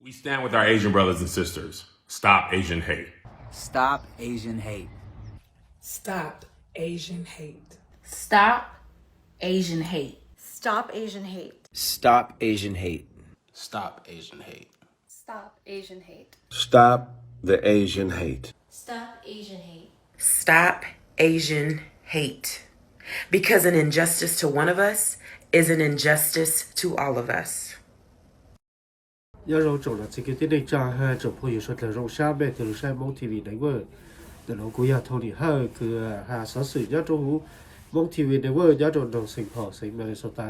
We stand with our Asian brothers and sisters. Stop Asian hate. Stop Asian hate. Stop Asian hate. Stop Asian hate. Stop Asian hate. Stop Asian hate. Stop Asian hate. Stop Asian hate. Stop the Asian hate. Stop Asian hate. Stop Asian hate. Because an injustice to one of us is an injustice to all of us. Nyob zoo tsoom nam txiv kwv tij neej tsa hab tsoom phooj ywg suav dlawg, zoo sab mej tug lug saib Moob T V Network. Ntawm nuav kuv yog Tony Hawj kws has xov xwm nyob rua huv Moob T V Network nyob rua noog Saint Paul, xeev Minnesota.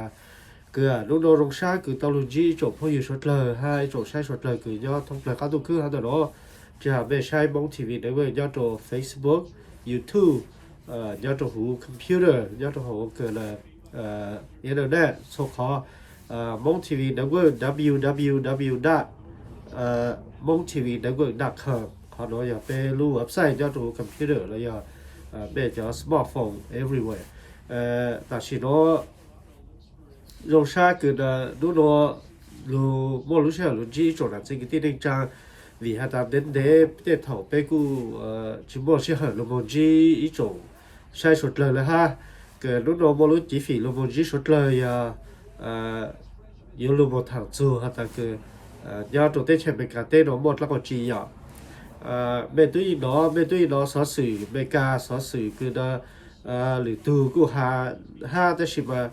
Kws nub nua zoo sab kws tau lug ntsib ib tsoom phooj ywg suav dlawg hab ib tsoom saib suav dlawg kws nyob thoob plawg qab ntuj khwb hov ntawm nuav. Tsi has mej saib Moob T V Network nyob rua Facebook, YouTube, nyob rua huv computer, nyob rua huv kws internet txhua qhov. Moob T V Network, W W W dot moob T V Network dot com. Qhov nuav yog peb lub website nyob rua huv computer los yog peb cov smartphone everywhere. Tam sim nuav zoo sab kws nub nua lug muaj lub sij hawm lug ntsib ib tsoom nam txiv kwv tij neej tsa, vim has tas ntev ntev tej thaum peb kuj tsi muaj sij hawm lug moog ntsib ib tsoom saib suav dlawg le hab. Kws nub nua muaj lub cib fim lug moog ntsib suav dlawg yog yuav lug moog thaam txug has tas kws nyob rua teb chaws Amelikas teb nuav muaj dlaab qau tsi yom. Mej tub yeej nov, mej tub yeej nov xov xwm Amelikas xov xwm kws lwm tug kuj has hab, tab sis mas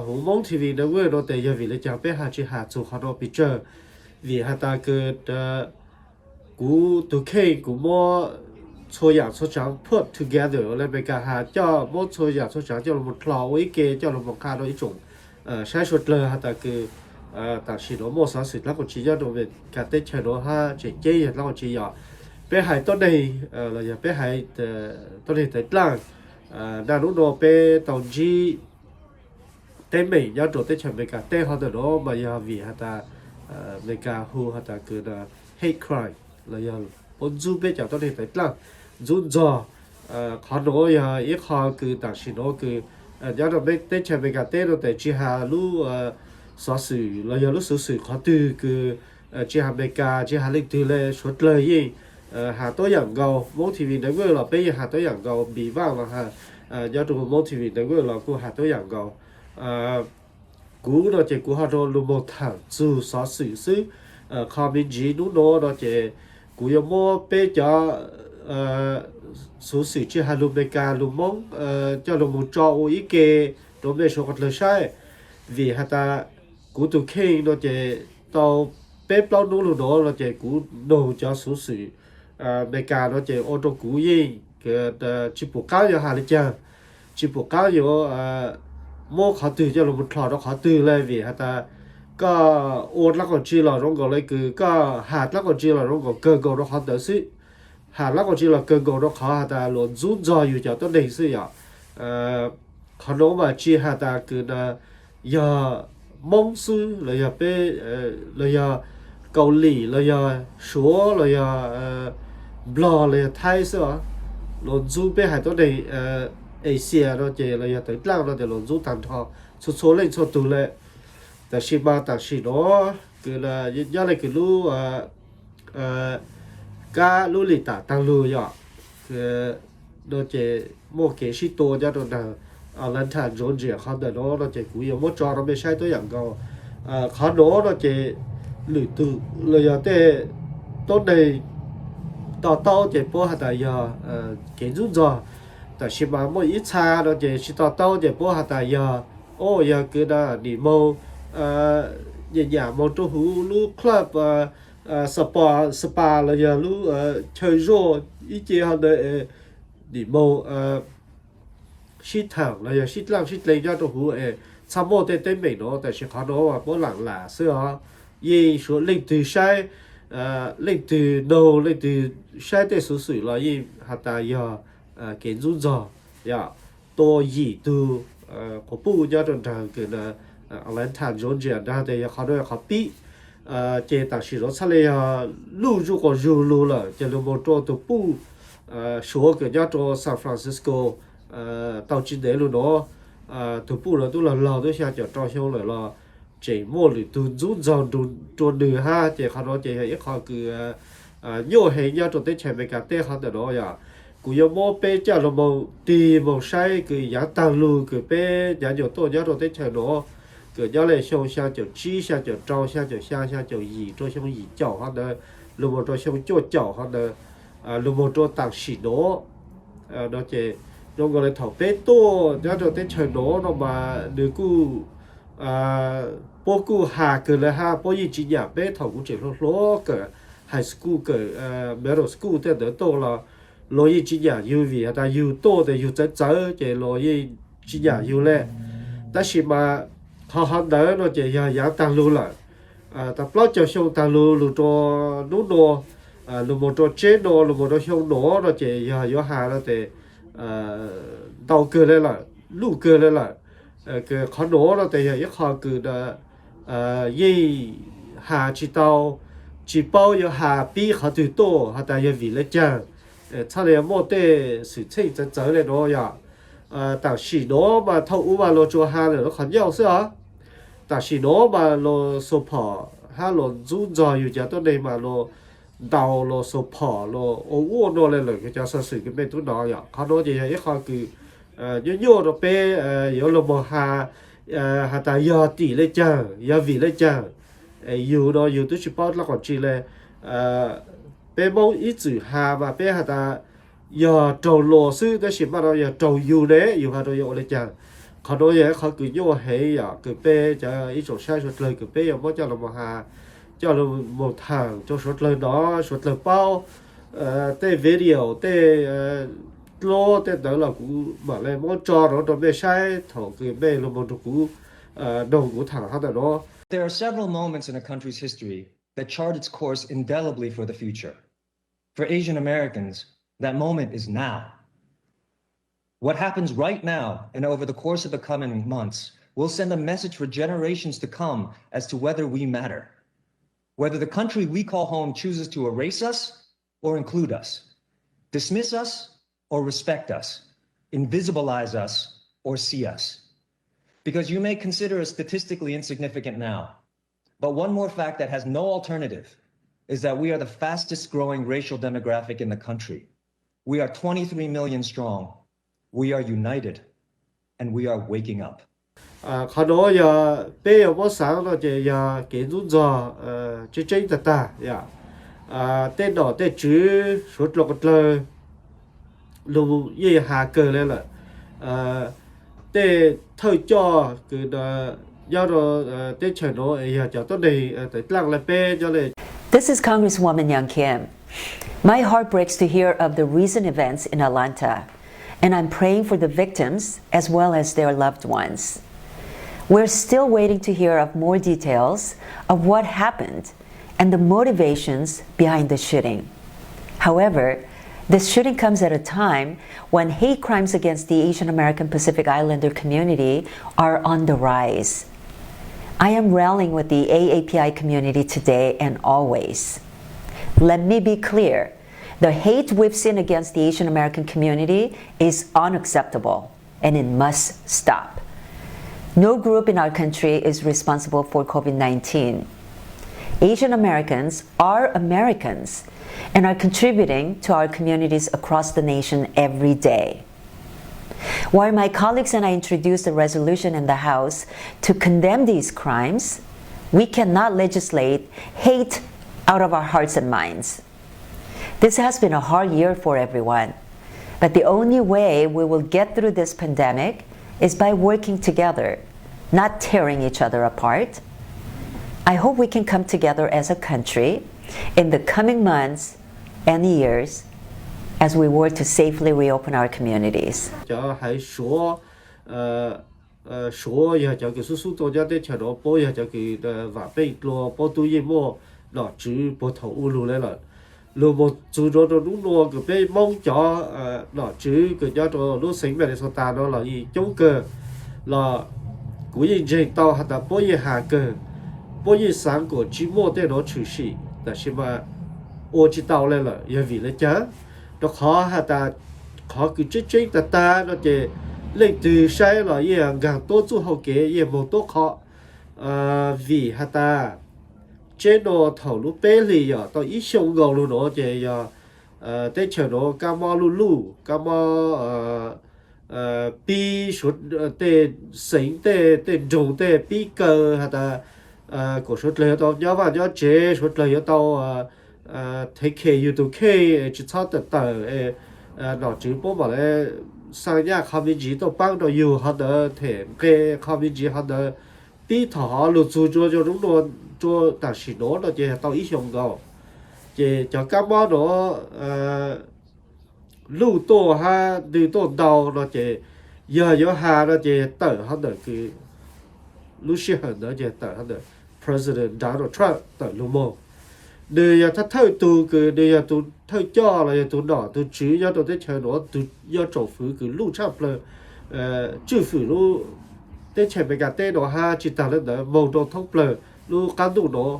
huv Moob T V Network nuav tes yog vim le caag peb has tsi has txug qhov nuav pes tsawg, vim has tas kws kuv tug kheej kuv muab txhua yaam txhua tsaav put together le Amelikas has, coj muab txhua yaam txhua tsaav coj lug moog dlho ua ib ke coj lug moog qha rua ib tsoom saib suav dlawg has tas kws tam sim nuav muaj xov xwm dlaab qau tsi nyob rua Amelikas teb chaws nuav hab tseem ceeb yog dlaab qau tsi yom. Peb hais tuab neeg los yog peb hais tuab neeg tawv dlaaj, naj nub nua peb tau ntsib teeb meem nyob rua teb chaws Amelikas teb hov ntawm nuav mas yog vim has tas Amelikas hu has tas kws hate crime los yog puab ntxub peb cov tuab neeg tawv dlaaj, ntxub ntxog. Qhov nuav yog ib qho kws tam sim nuav kws nyob rua teb chaws Amelikas teb nuav tes tsi has lub xov xwm los yog lub xuv xwm qhov twg kws tsi has Amelikas tsi has leej twg le, suav dlawg yeej has tuab yaam nkaus. Moob T V Network los peb yeej has tuab yaam nkaus, Npis Vaaj los has, nyob rua Moob T V Network los kuj has tuab yaam nkaus. Kuv no ces kuv ho rua lug moog thaam txug xov xwm xwb. Qhov me ntsiv nub nua no ces kuv yuav muab peb cov xuv xwm tsi has lug Amelikas lug Moob coj lug moog tso ua ib ke rua mej suav dlawg saib. Vim has tas kuv tug kheej no ces tau peb plaub nub lug nuav no ces kuv noog cov xuv xwm Amelikas no ces ua rua kuv yeej tsi pum qaab yuav has le caag, tsi pum qaab yuav muab qhov twg coj lug moog dlho rua qhov twg le, vim has tas koj ua dlaab qau tsi los zoo nkaus le kws koj has dlaab qau tsi los zoo nkaus kawg nkaus rua qhov ntawd xwb. Has dlaab qau tsi los kawg nkaus rua qhov has tas luas ntxub ntxog yug cov tuab neeg xwb yom. Qhov nuav mas tsi has tas kws yog Moob xwb los yog peb los yog Kaus Lim los yog Suav los yog Nplog los yog Thaib xwb os. Luas ntxub peb haiv tuab neeg Asia no ces los yog tawv dlaaj no ces luas ntxub taag nrho txhua txhua leej txhua tug le. Tam sim mas tam sim nuav kws nyob le kws lub kab lub lim tam taag lug yom, no ces muaj kev sib tua nyob rau nraag Atlanta, Georgia qhov ntawm nuav no ces kuv yuav muab tso rau mej saib tuab yaam nkaus. Qhov nuav no ces lwm tug los yog tej tuab neeg to taub ces puab has tas yog kev ntxub ntxog. Tam sim mas muaj ib txha no ces tsi to taub ces puab has tas yog, o yog kws na nim moog nyam nyam moog rau huv lub club spa, spa los yog lub chaw zog ib ce ho ntawd, nim moog sib thaam los yog sib dlaaj sib dleev nyob rau huv es txhaj muaj tej teeb meem nuav. Tam sim qhov nuav puab laam lam xwb os. Yeej suav leej twg saib, leej twg noog leej twg saib tej xuv xwm los yeej has tas yog kev ntxub ntxog, yog tua yim tug quas puj nyob rau nraag kws Atlanta, Georgia nraag tes yog qhov nuav yog qhov pib. Ces tam sim nuav txhaj le yog luj zuj quas zug lug lawm ces lug moog rua tug puj Suav kws nyob rua San Francisco tau tsi ntev lug nuav. Tug puj nuav tub laug laug tub xyaa caum rau xyoo lawm los tseem muaj lwm tus ntxub ntxaug rua nws hab, ces qhov no ces yog ib qho kws nyuaj heev nyob rua teb chaws Amelikas teb qhov ntawm no yom. Kuv yuav muab peb coj lug moog tig moog saib kws yaav taag lug kws peb nyav nyuas tuaj nyob rua teb chaws no, kws nyob le xyoo xyaa caum tsib, xyaa caum rau, xyaa caum xyaa, xyaa caum yim, rua xyoo yim caum hov ntawd, lug moog rua xyoo cuaj caum hov ntawd, lug moog rua tam sim no. No ces zoo nkaus le thaum peb tuaj nyob rua teb chaws no no mas nws kuj puab kuj has kawg le hab, puab yeej tsi nyam peb. Thaum kuv tseem hluas hluas kawm high school, kawm middle school tej ntawd tuaj los luag yeej tsi nyam yug vim has tas yug tuaj tes yug txawv txawv ces luag yeej tsi nyam yug le. Tab sis mas qhov hov ntawd no ces yog yaav taag lug lawm. Tau plaub caug xyoo taag lug lug rua nub nua, lug moog rua tseb nua, lug moog rua xyoo nua no ces yog yuav has no tes ntau kawg le lawm, luj kawg le lawm. Qhov nua no tes yog ib qho kws yeej has tsi tau, tsi paub yuav has pib qhov twg tuaj has tas yog vim le caag. Txhaj le muaj tej xwm txheej txawv txawv le no yom. Tam sim no mas thaum ub mas luag tsuas has lawm qhov nyauj xwb os. Tam sim no mas luag support hab luag ntxub ntxaug yug cov tuab neeg mas luag ntaus luag support luag ua ua no le lawm cov xov xwm kws mej tub nov yom. Qhov no ces yog ib qho kws nyuaj nyuaj rua peb yuav lug moog has, has tas yog tim le caag, yog vim le caag. Yug no yug tub tsi paub dlaab qhov tsi le. Peb Moob ib txwm has mas peb has tas yog raug luag xwb, tab sis mas no yog raug yug ne, yug has rua yog ua le caag. Qhov no yog ib qho kws nyuaj heev yom, kws peb cov ib tsoom saib suav dlawg kws peb yuav muab coj lug moog has, coj lug moog thaam rua suav dlawg nov, suav dlawg paub. Tej video, tej dluab tej ntawd los kuv mam le muab tso rau rua mej saib thaum kws mej lug moog rua kuv, noog kuv thaam hov ntawm no. There are several moments in a country's history that chart its course indelibly for the future. For Asian Americans, that moment is now. What happens right now and over the course of the coming months will send a message for generations to come as to whether we matter, whether the country we call home chooses to erase us or include us, dismiss us or respect us, invisibilize us or see us. Because you may consider us statistically insignificant now, but one more fact that has no alternative is that we are the fastest growing racial demographic in the country. We are twenty-three million strong. We are united, and we are waking up. Qhov nuav yog peb yuav muab xaav no ces yog kev ntxub ntxog tseeb tseeb tag tag yom. Tej nom tej tswv suav dlawg lug yeej has kawg le lawm. Tej thawj coj kws nyob rau teb chaws nuav yog cov tuab neeg tawm dlaaj le peb nyob le. This is Congresswoman Young Kim. My heart breaks to hear of the recent events in Atlanta, and I'm praying for the victims as well as their loved ones. We're still waiting to hear of more details of what happened and the motivations behind the shooting. However, this shooting comes at a time when hate crimes against the Asian American Pacific Islander community are on the rise. I am rallying with the A A P I community today and always. Let me be clear. The hate we've seen against the Asian American community is unacceptable, and it must stop. No group in our country is responsible for COVID nineteen. Asian Americans are Americans and are contributing to our communities across the nation every day. While my colleagues and I introduced a resolution in the House to condemn these crimes, we cannot legislate hate out of our hearts and minds. This has been a hard year for everyone, but the only way we will get through this pandemic is by working together, not tearing each other apart. I hope we can come together as a country in the coming months and years as we work to safely reopen our communities. Cov haiv Suav, Suav yog cov kws xub xub tuaj nyob teb chaws nuav, puab yog cov kws vaam peej dlua, puab tub yeej muaj nom tswv puag thaum ub lug le lawm. Lug moog txug rua rua nub nua kws peb Moob cov nom tswv kws nyob rua lub xeev Minnesota nuav los yeej coob kawg, los kuv yeej ntseeg tau has tas puab yeej has kawg, puab yeej xaav kuas tsi muaj tej nuav tshwm sim, tab sis mas ua tsi tau le lawm. Yog vim le caag? Rua qhov has tas qhov kws tseeb tseeb tag tag no ces leej twg saib los yeej nkaag tuab txuj hau kev, yeej moog tuab qhov. Vim has tas tsev no thaum lub peb hlis yog tau ib xyoo nkaus lug nuav ces yog teb chaws nuav kab mob luj luj, kab mob pib suav, tej xeev tej, tej nroog tej pib kaw has tas kom suav dlawg yuav tau nyob vaj nyob tsev, suav dlawg yuav tau thev khem yug tug kheej tsi txhob tawm tawm, nom tswv puab mam le xaa nyaj qho me ntsis tuaj paab rau yug hov ntawd, them nqe qho me ntsis hov ntawd. Pib thaum hov lug txug rua zoo nuav rua tam sim nuav no ces tau ib xyoo nkaus. Ces cov kab mob nuav luj tuaj hab ntws tuaj ntau no ces yog yuav has no ces tawm hov ntawm kws lub sij hawm ntawd ces tawm hov ntawm President Donald Trump tawm lug moog. Nwg yog thawj thawj tug kws nwg yog tug thawj coj los yog tug nom tug tswv nyob rau teb chaws nuav, tug nyob tsoom fwv kws luj tshaj plawg tswj fwm lub teb chaws Amelikas teb nuav hab tsi taag le ntawd moog rua thoob plawg lub qaab ntuj nuav.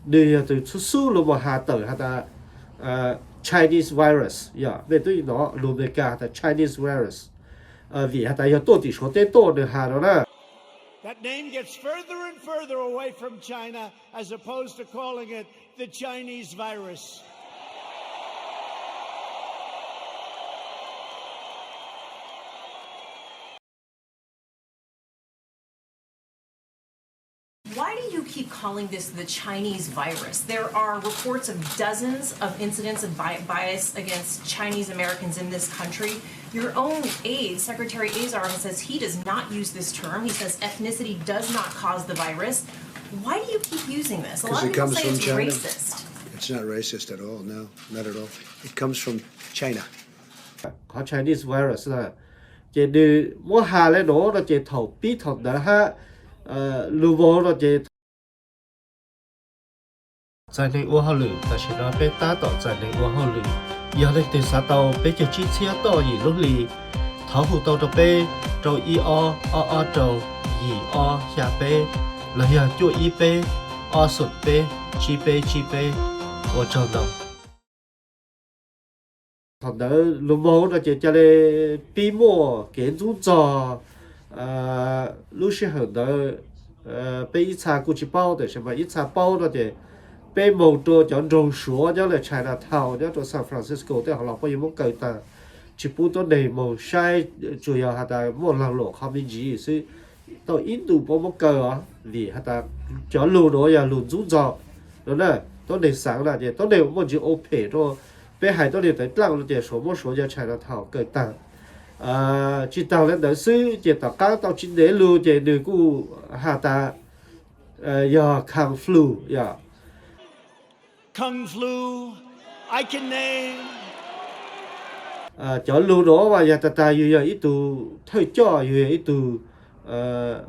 Nwg yog tug xub xub lug moog has tawm has tas Chinese virus, yog mej tub nov lug Amelikas has tas Chinese virus, vim has tas yog tuaj tim suav teb tuaj nwg has no na. That name gets further and further away from China as opposed to calling it the Chinese virus. Why do you keep calling this the Chinese virus? There are reports of dozens of incidents of bi- bias against Chinese Americans in this country. Your own aide, Secretary Azar, says he does not use this term. He says ethnicity does not cause the virus. Why do you keep using this? A lot of people say it's racist. It's not racist at all. No, not at all. It comes from China. Qhov Chinese virus na, ces nws muab has le nuav no ces thaum pib thaum ntawd hab lug moog no ces txais neeg ua hauj lwm. Tam sim no peb tab tom txais neeg ua hauj lwm. Yog leej twg xav tau peb caug tsib txhiab toj yim lub hli, thov hu tau rau peb rau ib ob ob ob rau yim ob xya peb, los yog cuaj ib peb ob xoom peb tsib peb tsib peb. Ua tsaug ntau. Thaum ntawd lug moog no ces ca le pib muaj kev ntxub ntxaug. Lub sij hawm ntawd peb ib txha kuj tsis paub, tab sis mas ib txha paub no ces peb moog rua cov nroog Suav nyob lawm Chinatown nyob rua San Francisco tej hov los puab yuav muab kaw taag, tsis pub tuab neeg moog saib, tsuas yog has tas muaj laag luam qhov me ntsis xwb. Tau ib ntus puab muab kaw os, vim has tas cov lug nuav yog lug ntxub ntxaug no na. Tuab neeg xaav na ces tuab neeg muaj ntsis ua phem rua peb hais tuab neeg tawv dlaaj no ces Suav muab Suav cov Chinatown kaw taag. Tsis taag le ntawd xwb ces tom qaab tau tsis ntev lug ces nws kuj has tas yog Kung Flu, yog Kung Flu, I can name. Cov lug nuav mas yog tag tag yug yog ib tug thawj coj, yug yog ib tug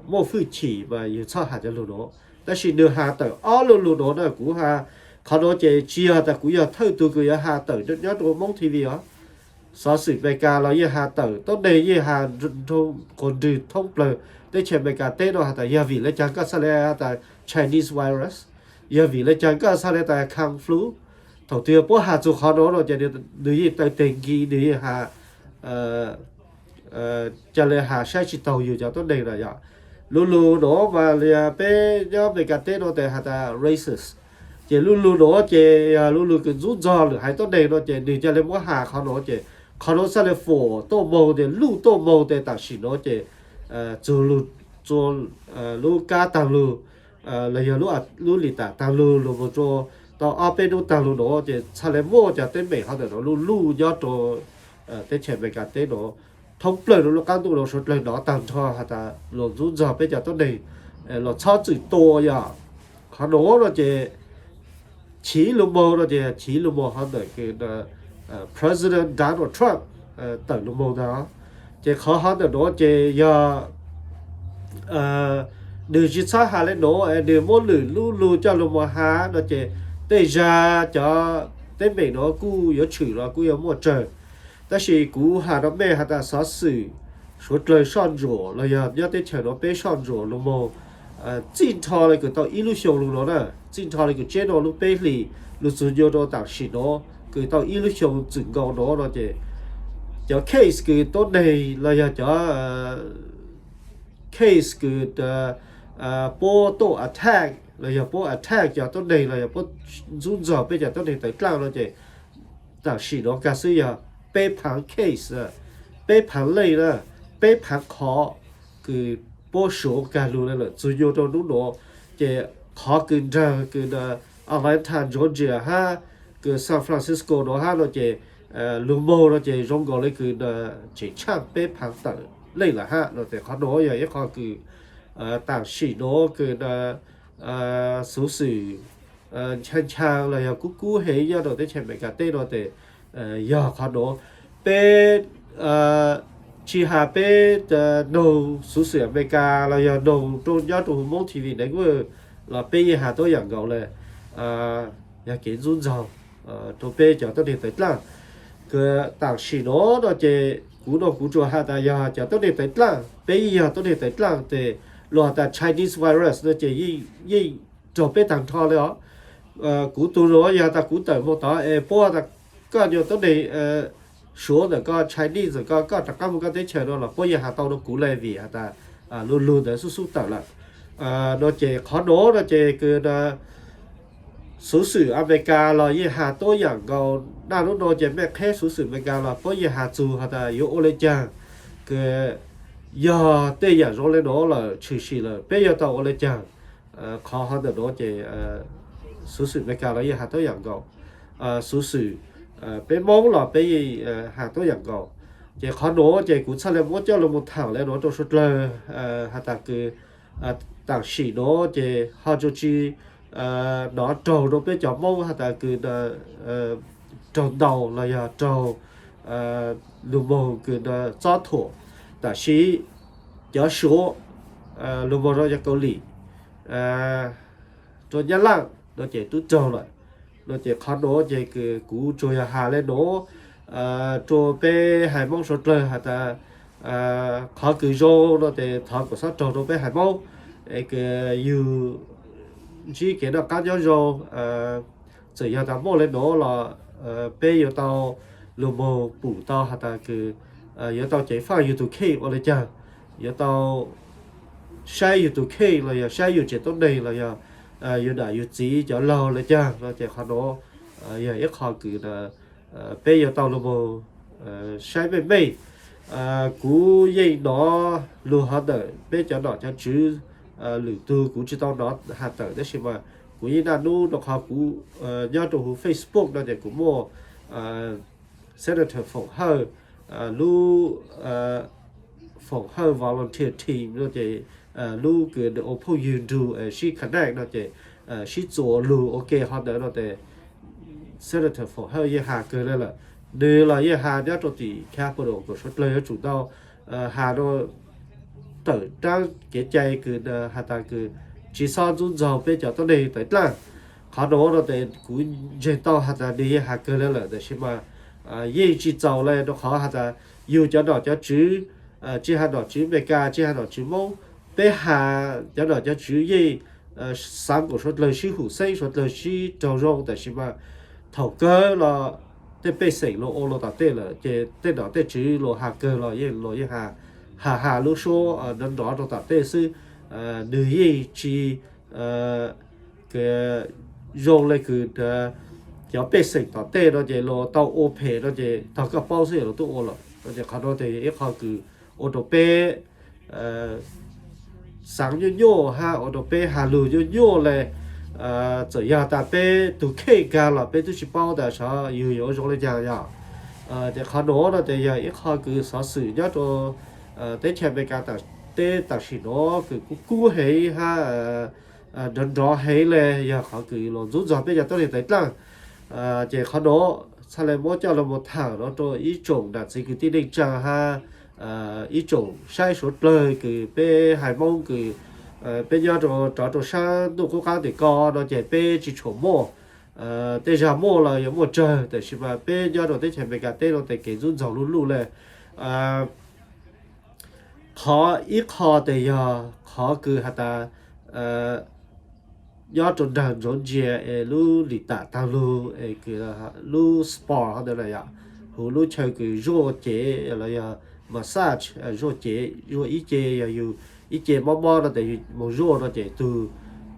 muaj hwj chim mas yug txhob has cov lug nuav. Tab sis nws has tawm ob lub lug nuav na, kuv has qhov nuav ces tsis yog tas kuv yog thawj tug kws yuav has tawm nyob rua Moob T V os. Xov xwm Amelikas los yeej has tawm, tuab neeg yeej has quas nrwg thoob plawg teb chaws Amelikas teb no has tas yog vim le caag koj txhaj le has tas Chinese virus, yog vim le caag koj txhaj le tas Kung Flu. Thaum twg puab has txug qhov nuav no ces nws yeej taw teg nki, nws yeej has ca le has saib tsis taug yug cov tuab neeg na yom. Lub lug nuav mas peb nyob Amelikas teb no tes has tas racist. Ces lub lug nuav ces yog lub lug kws ntxub ntxaug lwm haiv tuab neeg no ces nws ca le muab has qhov nuav ces qhov nuav txhaj le fum tuaj moog tes luj tuaj moog tes tam sim nuav ces txug lub kab taag lug los yog lub lim tam taag lug lug moog rua tau ob peb nub taag lug nuav ces txhaj le muaj cov teeb meem hov ntawm nuav luj luj nyob rua teb chaws Amelikas teb nuav. Thoob plawg rua lub qaab ntuj nuav suav dlawg nov taag nrho has tas luas ntxub ntxaug peb cov tuab neeg, luas txhob txwm tua yom. Qhov nuav no ces chiv lug moog no ces chiv lug moog hov ntawm President Donald Trump tawm lug moog ntag. Ces qhov hov ntawm nuav ces yog nws tsis txhob has le nuav, nws muab lwm lub lug coj lug moog has no ces tej zag cov teeb meem nuav kuj yuav tshwm los kuj yuav muaj tsawg. Tab sis kuv has rua mej has tas xov xwm suav dlawg soj ntsuam los yog nyob teb chaws nuav peb soj ntsuam lug moog txij nrho le kws tau ib lub xyoo lug nuav na, txij nrho le kws tsev nuav lub peb hlis lug txug ncua rua tam sim nuav kws tau ib lub xyoo txwm nkaus nuav no ces cov case kws tuab neeg los yog cov case kws puab tuaj attack los yog puab attack cov tuab neeg los yog puab ntxub ntxaug peb cov tuab neeg tawv dlaaj no ces tam sim nuav kag xwb yog peb phaav case, peb phaav leej na, peb phaav qhov kws puab suav kag lug le lawm txug nyuas rua nub nuav. Ces qhov kws nraag kws Atlanta, Georgia hab kws San Francisco nuav hab no ces lug moog no ces zoo nkaus le kws tseem tshaaj peb phaav tawm leej lawm hab no ces qhov nuav yog ib qho kws tam sim nuav kws xuv xwm ncha ncha los yog kub kub heev nyob rau teb chaws Amelikas teb no ces yog qhov nuav. Peb tsi has peb noog xuv xwm Amelikas los yog noog rau nyob rau huv Moob T V Network los peb yeej has tuab yaam nkaus le, yog kev ntxub ntxaug rau peb cov tuab neeg tawv dlaaj. Kws tam sim nuav no ces kuv no kuv tsuas has tas yog cov tuab neeg tawv dlaaj, peb yeej yog tuab neeg tawv dlaaj tes luag has tas Chinese virus no ces yeej raug peb taag nrho le os. Kuv tug nuav yog tas kuv tawm moog tod es puab tas koj nyuas tuab neeg suav ntawm koj Chinese ntawm koj, koj rov qaab moog koj teb chaws no los puab yeej has tau rau kuv le vim has tas lug lug ntawd xub xub tawm lawm. No ces qhov nuav no ces kws xuv xwm Amelikas los yeej has tuab yaam nkaus. Naj nub no ces mej qheb xuv xwm Amelikas los puab yeej has txug has tas yuav ua le caag, kws yog tej yaam zoo le nuav lawm tshwm sim lawm peb yuav tau ua le caag. Qhov hov ntawm nuav ces xuv xwm Amelikas los yeej has tuab yaam nkaus, xuv xwm peb Moob los peb yeej has tuab yaam nkaus. Ces qhov nuav ces kuv txhaj le muab coj lug moog thaam le nuav rau suav dlawg has tas kws tam sim nuav ces ho tsuas tsi nov raug rau peb cov Moob has tas kws raug ntaus los yog raug lug moog kws txob thuam. Tam sim cov suav lug moog rau cov Kaus Lim, rau Nyab Laj no ces tub raug lawm. No ces qhov nuav ces kuv tsuas yog has le nuav rua peb haiv Moob suav dlawg has tas qhov kws zoo no ces thov kom xob raug rau peb haiv Moob es kws yug ntsib kev noj qab nyob zoo. Txawm yog tas muaj le nuav los peb yuav tau lug moog pum tau has tas kws yuav tau ceev faaj yug tug kheej ua le caag, yuav tau saib yug tug kheej los yog saib yug tsev tuab neeg los yog yug nam yug txiv cov laug le caag no ces qhov nuav yog ib qho kws peb yuav tau lug moog saib meej meej. Kuv yeej nov lug hov ntawm peb cov nom cov tswv lwm tug kuv tsi tau nov has tawm tab sis mas kuv yeej naj nub rua qhov kuv nyob rua huv Facebook no ces kuv muaj Senator Foom Hawj lub Foom Hawj volunteer team no ces lub kws ua phooj ywg nrug sib connect no ces sib txuas lug ua ke hov ntawd no ces Senator Foom Hawj yeej has kawg le lawm. Nwg los yeej has nyob rua tim Capitol kom suav dlawg yuav tsum tau has rua tawm raab kev cai kws has tas kws tsi xob ntxub ntxaug peb cov tuab neeg tawv dlaaj. Qhov nuav no ces kuv ntseeg tau has tas nwg yeej has kawg le lawm tab sis mas yeej tsi txaus le rua qhov has tas yug cov nom cov tswv, tsi has nom tswv Amelikas tsi has nom tswv Moob, peb has cov nom cov tswv yeej xaav kom suav dlawg sib hum xeeb suav dlawg sib raug zoo tab sis mas thaum kawg los tej pej xeem luas ua luas tom tej lawm ces tej nom tej tswv luas has kawg los yeej luas yeej has has lub suab nrov nrov rau tom tej xwb. Nwg yeej tsi zoo le kws cov pej xeem tom tej no ces luas tau ua phem no ces tog koj paub xwb luas tub ua lawm no ces qhov no ces ib qho kws ua rau peb xaav nyuaj nyuaj hab ua rau peb has lug nyuaj nyuaj le. Txawm yog tas peb tug kheej kag los peb tub tsi paub tas sav yug yuav zoo le caag yog. Ces qhov nuav no ces yog ib qho kws xov xwm nyob rua teb chaws Amelikas teb tam sim nuav kws kub kub heev hab nrov nrov heev le yog qhov kws luas ntxub ntxaug peb cov tuab neeg tawv dlaaj. Ces qhov nuav txhaj le muab coj lug moog thaam no rua ib tsoom nam txiv kwv tij neej tsaa hab ib tsoom saib suav dlawg kws peb haiv Moob kws peb nyob rov rua saab ntuj qub qaab tim ko no ces peb tsi tshua muaj, tej zag muaj los yuav muaj tsawg tab sis mas peb nyob rua teb chaws Amelikas teb no tes kev ntxub ntxaug luj luj le. Qhov ib qho tes yog qhov kws has tas nyob rua nraag Georgia es lub lim tam taag lug es kws lub spa hov ntawd na yom, huv lub chaw kws zuaj cev los yog massage, zuaj cev zuaj ib ce yog yug ib ce mob mob no ces yus mus zuaj no ces tus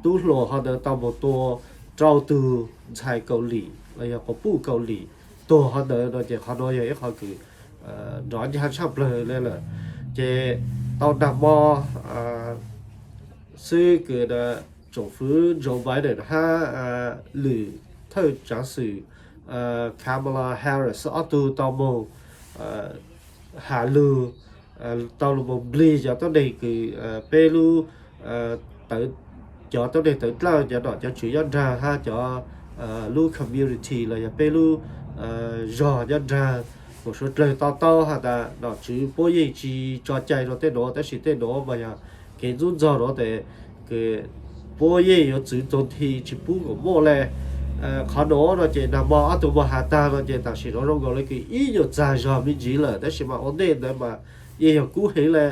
tub hluas ho ntawd tau mus tua rau tus ntxhais Kaus Lim los yog quas puj Kaus Lim tuag ho ntawd no ces qhov no yog ib qhov kws nrov ncaj tshaj plaws li lawm. Ces tau nag hmo xwb kws tsoom fwv Joe Biden hab lwm thawj tsaav xwm Kamala Harris ob tug tau mus has lug tau los mus nplig cov tuab neeg kws peb lub, cov tuab neeg tawv dlawj, cov nom cov tswv nyob nraag hab cov lub community los yog peb lub zog nyob nraag kuas suav dlawg to taub has tas nom tswv puab yeej tsi tso cai rua tej nuav, tab sis tej nuav mas yog kev ntxub ntxaug nuav tes puab yeej yuav txwv txug nthi tsi pub kuas muaj le. Qhov nuav no ces nag hmo ob tug mus has taag no ces tam sim nuav zoo nkaus le kws ib nyuas txag zog me ntsis lawm, tab sis mas ua ntej ntawd mas yeej yog kub heev le.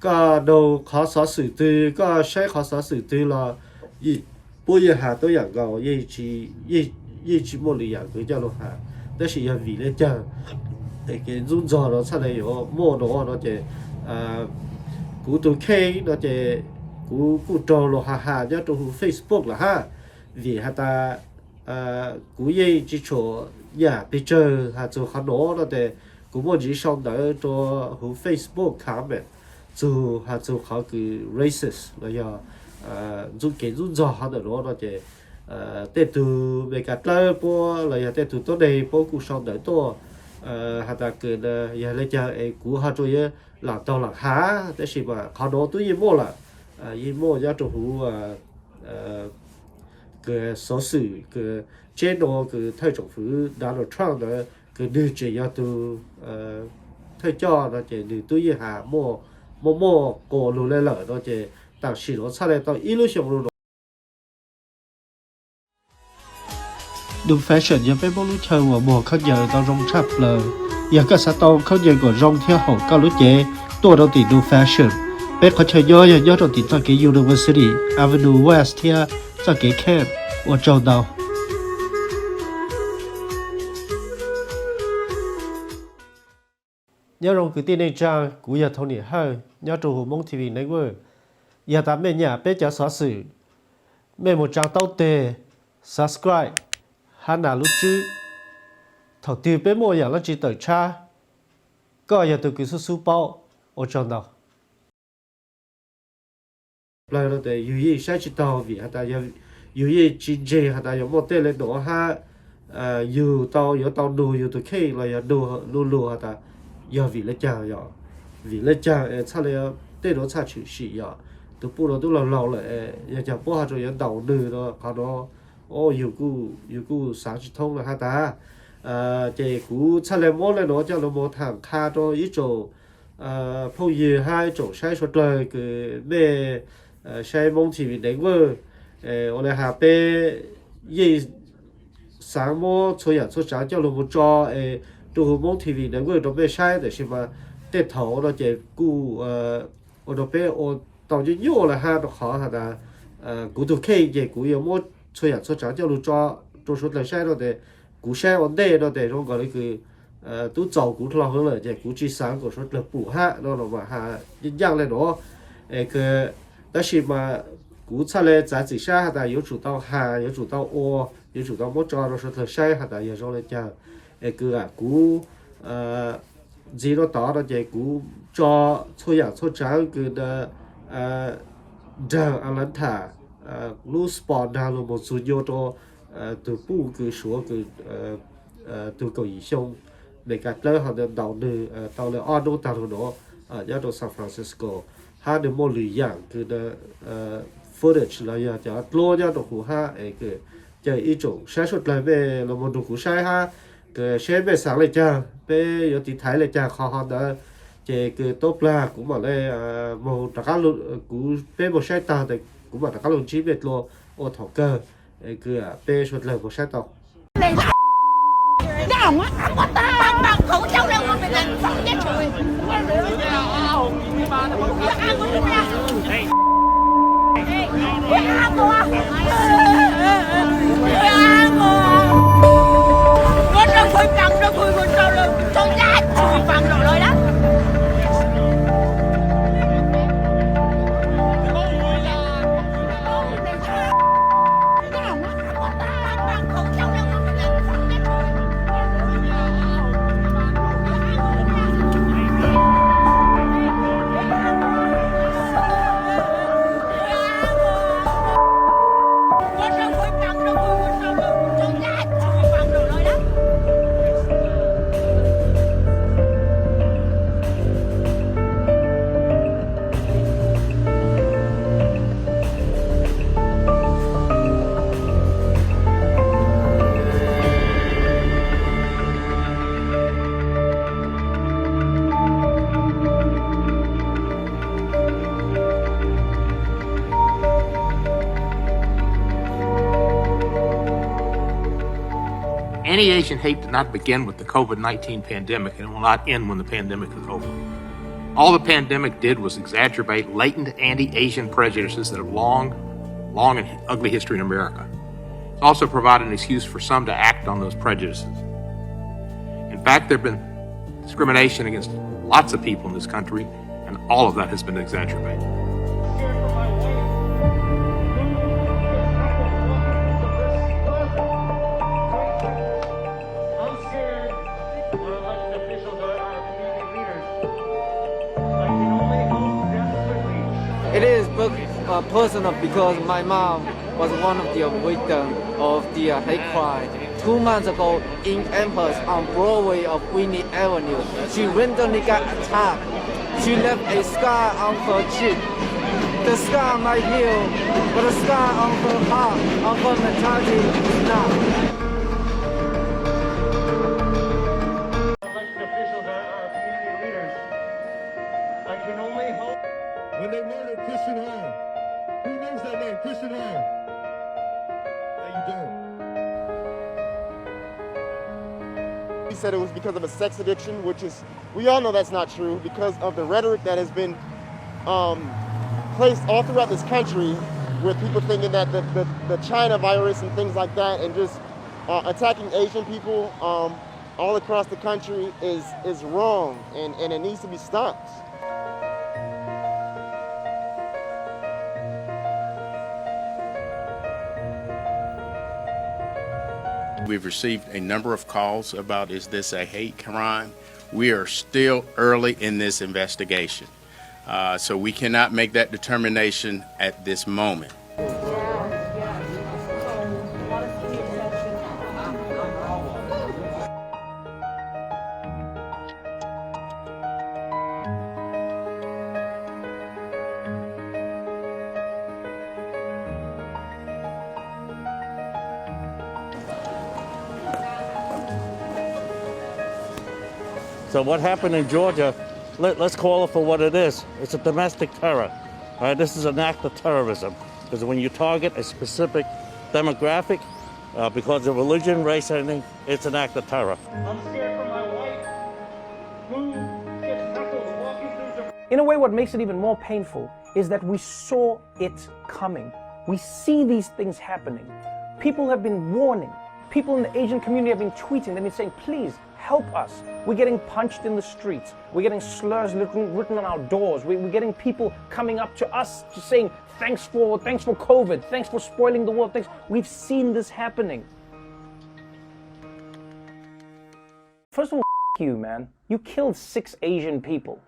Koj noog qhov xov xwm twg, koj saib qhov xov xwm twg los puab yeej has tuab yaam nkaus, yeej tsi muaj lwm yaam kws coj lug has. Tab sis yog vim le caag kev ntxub ntxaug nuav txhaj le yuav muaj nuav no ces kuv tug kheej no ces kuv kuj raug luas has has nyob rua huv Facebook lawm hab, vim has tas kuv yeej tsi tshua nyam pes tsawg has txug qhov nuav no tes kuv muaj ntsiv sau ntawv rua huv Facebook comment txug has txug qhov kws racist los yog kev ntxub ntxaug qhov ntawm nuav no ces tej tug Meskas dlawb puab los yog tej tug tuab neeg puab kuj sau ntawv tuaj has tas kws yog le caag es kuv ho tsuas yuav lam taug lam has, tab sis mas qhov nuav tub yeej muaj lawm, yeej muaj nyob rua huv kws xov xwm kws tseeb nuav kws thawj tsoom fwv Donald Trump ntawd kws nwg tseem yog tug thawj coj no ces nwg tub yeej has muaj, muaj muaj quas lug le lawm no ces tam sim nuav txhaj le tau ib lub xyoo lug nuav. Dun Fashion yog peb Moob lub chaw uas muag khaub ncaws tau zoo tshaj plaws. Yog koj xav tau khaub ncaws kom zoo thiab haum koj lub cev, tuaj rau tim Dun Fashion. Peb qhov chaw nyob yog nyob rau tim txoj kev University Avenue West thiab txoj kev Camp. Ua tsaug ntau. Nyob zoo kwv tij neej tsaa, kuv yog Thoob Niam Hawj nyob rau huv Moob T V Network. Yog tas mej nyam peb cov xov xwm, mej mus tsaa taub teg, subscribe hab nas lub tswb. Thaum twg peb muaj yaam dlaab tsi tawm tshab, koj yog tug kws xub xub paub. Ua tsaug ntau. Plawg no tes yug yeej saib tsi taug vim has tas yug yeej tsi ntseeg has tas yuav muaj tej le nuav hab yug tau yuav tau nug yug tug kheej los yog nug lug has tas yog vim le caag, vim le caag es txhaj le tej nuav txhaj tshwm sim yog tug puj nuav tub laug laug lawm, yog caag puab ho tsuas yuav ntaus nwg no qhov nuav, yug kuj xaav tsi thoob le has tas. Ces kuv txhaj le muab le nuav coj lug moog tham qha rua ib tsoom phooj ywg hab ib tsoom saib suav dlawg kws mej saib Moob T V Network. Ua le has peb yeej xaav muab txhua yaam txhua tsaav coj lug moog tso es rua huv Moob T V Network rua mej saib, tab sis mas tej thaum no ces kuj ua rua peb ua tau nyuaj nyuaj le hab rua qhov has tas kuv tug kheej ces kuv yuav muab txhua yaam txhua tsaav coj lug tso rua suav dlawg saib no tes kuv saib ua ntej no tes zoo nkaus le kws tub txaus kuv dlhau hwv lawm ces kuv tsi xaav kuas suav dlawg pum hab no los mas has ncaaj le nuav. Es tab sis mas kuv txhaj le txav txim sab has tas yuav tsum tau has, yuav tsum tau ua, yuav tsum tau muab tso rua suav dlawg saib has tas yog zoo le caag. Es kws kuv ntxiv rua tod no ces kuv tso txhua yaam txhua tsaav kws nraag Atlanta lub sport nraag lug moog txug nyuas rua tug puj kws suav kws tug kaum yim xyoo Meskas dlawb ho ntaus nwg tau le ob nub taag lug nuav nyob rua San Francisco, hab nwg muaj lwm yaam kws footage los yog cov dluab nyob rua huv hab es kws caw ib tsoom saib suav dlawg mej los moog nrug kuv saib hab kws seb mej xaav le caag, peb yuav tiv thaiv le caag qhov ho ntawd. Ces kws tuab plag kuv mam le moog rov qab, kuv peb moog saib taag tes kuv mam rov qab lug ntsib mej dlua ua thaum kawg kws peb suav dlawg moog saib tau. Anti-Asian hate did not begin with the COVID nineteen pandemic and will not end when the pandemic is over. All the pandemic did was exacerbate latent anti-Asian prejudices that have long, long and ugly history in America. It's also provided an excuse for some to act on those prejudices. In fact, there have been discrimination against lots of people in this country, and all of that has been exacerbated. It is per- uh, personal because my mom was one of the victims of the uh, hate crime. Two months ago, in Amherst on Broadway of Whitney Avenue, she randomly got attacked. She left a scar on her cheek. The scar might heal, but the scar on her heart, on her mentality, is not. Elected officials, our, our community leaders. I can only hope. When they murdered Christian Hall, who knows that name? Christian Hall. Now you don't. He said it was because of a sex addiction, which is, we all know that's not true because of the rhetoric that has been um, placed all throughout this country with people thinking that the, the, the China virus and things like that and just uh, attacking Asian people um, all across the country is, is wrong and, and it needs to be stopped. We've received a number of calls about, is this a hate crime? We are still early in this investigation. Uh, so we cannot make that determination at this moment. So what happened in Georgia, let, let's call it for what it is. It's a domestic terror. Right? This is an act of terrorism. Because when you target a specific demographic uh, because of religion, race, anything, it's an act of terror. I'm scared for my wife, who gets heckled walking through the In a way, what makes it even more painful is that we saw it coming. We see these things happening. People have been warning. People in the Asian community have been tweeting. They've been saying, please, help us. We're getting punched in the streets. We're getting slurs written, written on our doors. We, we're getting people coming up to us just saying, thanks for, thanks for COVID. Thanks for spoiling the world. Thanks. We've seen this happening. First of all, f- you, man. You killed six Asian people.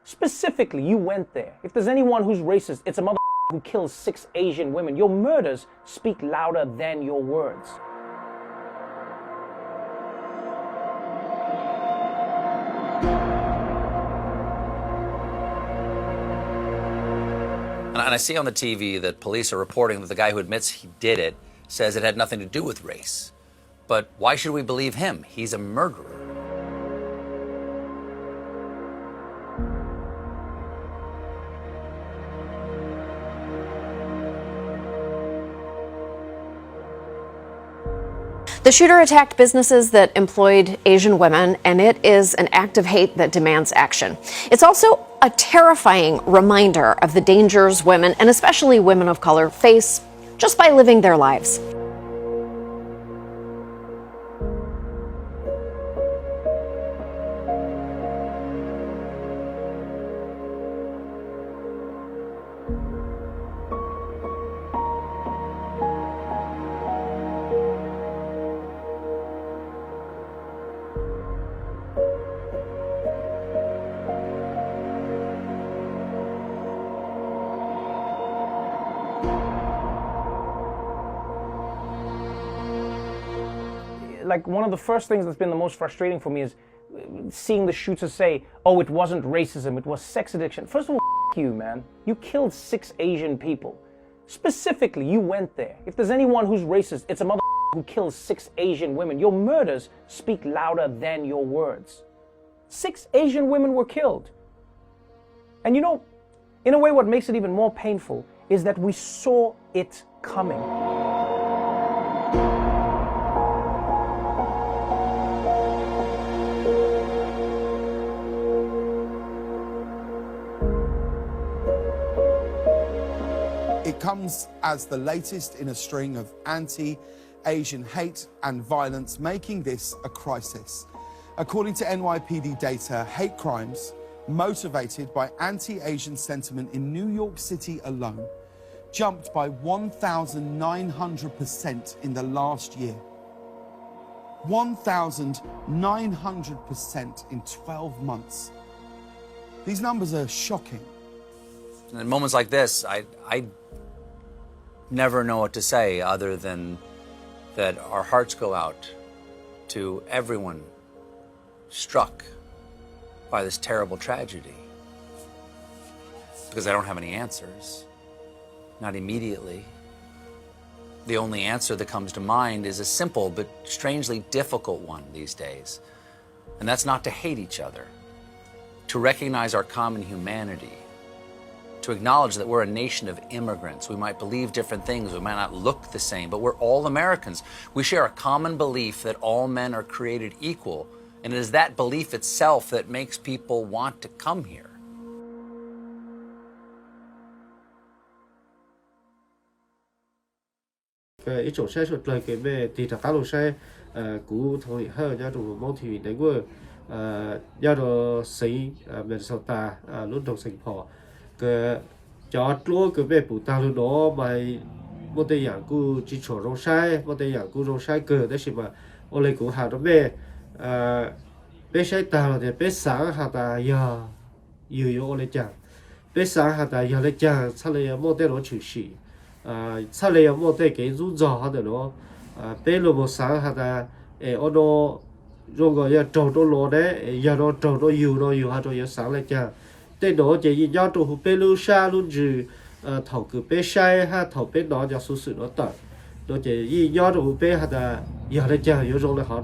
Specifically, you went there. If there's anyone who's racist, it's a mother who kills six Asian women. Your murders speak louder than your words. And I see on the T V that police are reporting that the guy who admits he did it says it had nothing to do with race. But why should we believe him? He's a murderer. The shooter attacked businesses that employed Asian women, and it is an act of hate that demands action. It's also a terrifying reminder of the dangers women, and especially women of color, face just by living their lives. Like, one of the first things that's been the most frustrating for me is seeing the shooter say, oh, it wasn't racism, it was sex addiction. First of all, f- you, man. You killed six Asian people. Specifically, you went there. If there's anyone who's racist, it's a mother who kills six Asian women. Your murders speak louder than your words. Six Asian women were killed. And you know, in a way, what makes it even more painful is that we saw it coming. comes as the latest in a string of anti-Asian hate and violence, making this a crisis. According to N Y P D data, hate crimes motivated by anti-Asian sentiment in New York City alone jumped by one thousand nine hundred percent in the last year. One thousand nine hundred percent in twelve months. These numbers are shocking. In moments like this, I, I never know what to say other than that our hearts go out to everyone struck by this terrible tragedy. Because I don't have any answers. Not immediately. The only answer that comes to mind is a simple but strangely difficult one these days, and that's not to hate each other, to recognize our common humanity, to acknowledge that we're a nation of immigrants. We might believe different things, we might not look the same, but we're all Americans. We share a common belief that all men are created equal, and it is that belief itself that makes people want to come here. Ib tsoom saib suav dlawg kws mej tig rov qab lug saib, kuv Thoo Lim Hawj nyob rua Hmoob T V Network, nyob rua xeev Minnesota, lub nroog Saint Paul, kws cov dluab kws mej pum taag lug nuav mas muaj tej yaam kuj tsi tshua zoo saib, muaj tej yaam kuj zoo saib kawg, tab sis mas ua le kuv has rua mej, peb saib taag lug tias peb xaav has tas yog yug yuav ua le caag, peb xaav has tas yog le caag txhaj le yuav muaj tej nuav tshwm sim, txhaj le yuav muaj tej kev ntxub ntxaug hov ntawm nuav. Peb lug moog xaav has tas es ua nuav zoo nkaus yog raug rua luas ne, es yog nuav raug rua yug nuav yug has rua yuav xaav le caag. Tej nuav ces yeej nyob rua huv peb lub sab lub ntsws, thaum kws peb saib hab thaum peb nov cov xuv xwm nuav tawm, nuav ces yeej nyob rua huv peb has tas yog le caag yuav zoo le hov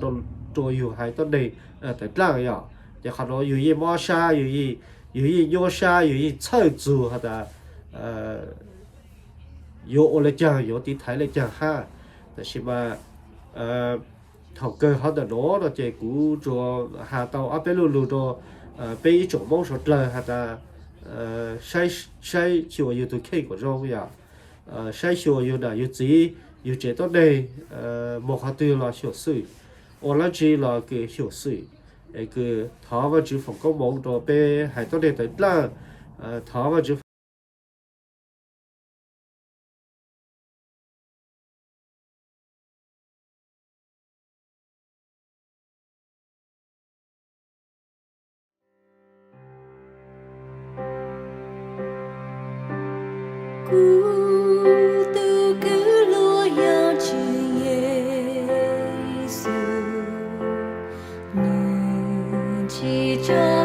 rua yug haiv tuab neeg tawm dlaaj yom. Ces qhov nuav yug yeej mob sab, yug yeej nyuaj sab, yug yeej txhawj txug has tas yuav ua le caag, yuav tiv thaiv le caag hab. Tab sis mas thaum kawg hov ntawm nuav no ces kuv tsuas has tau ob peb lu lug rua peb ib tsoom Moob suav dlawg has tas saib xyuas yug tug kheej kuas zoo yom, saib xyuas yug nam yug txiv, yug tsev tuab neeg, moog qhov twg los xyuam xim, ua dlaab tsi los kws xyuam xim, es kws thov Vaajtswv foom koob moov rua peb haiv tuab neeg tawm dlaaj, thov Vaajtswv Kuv tug kwv hluas yog Tswv Yexus, nwg tsi tso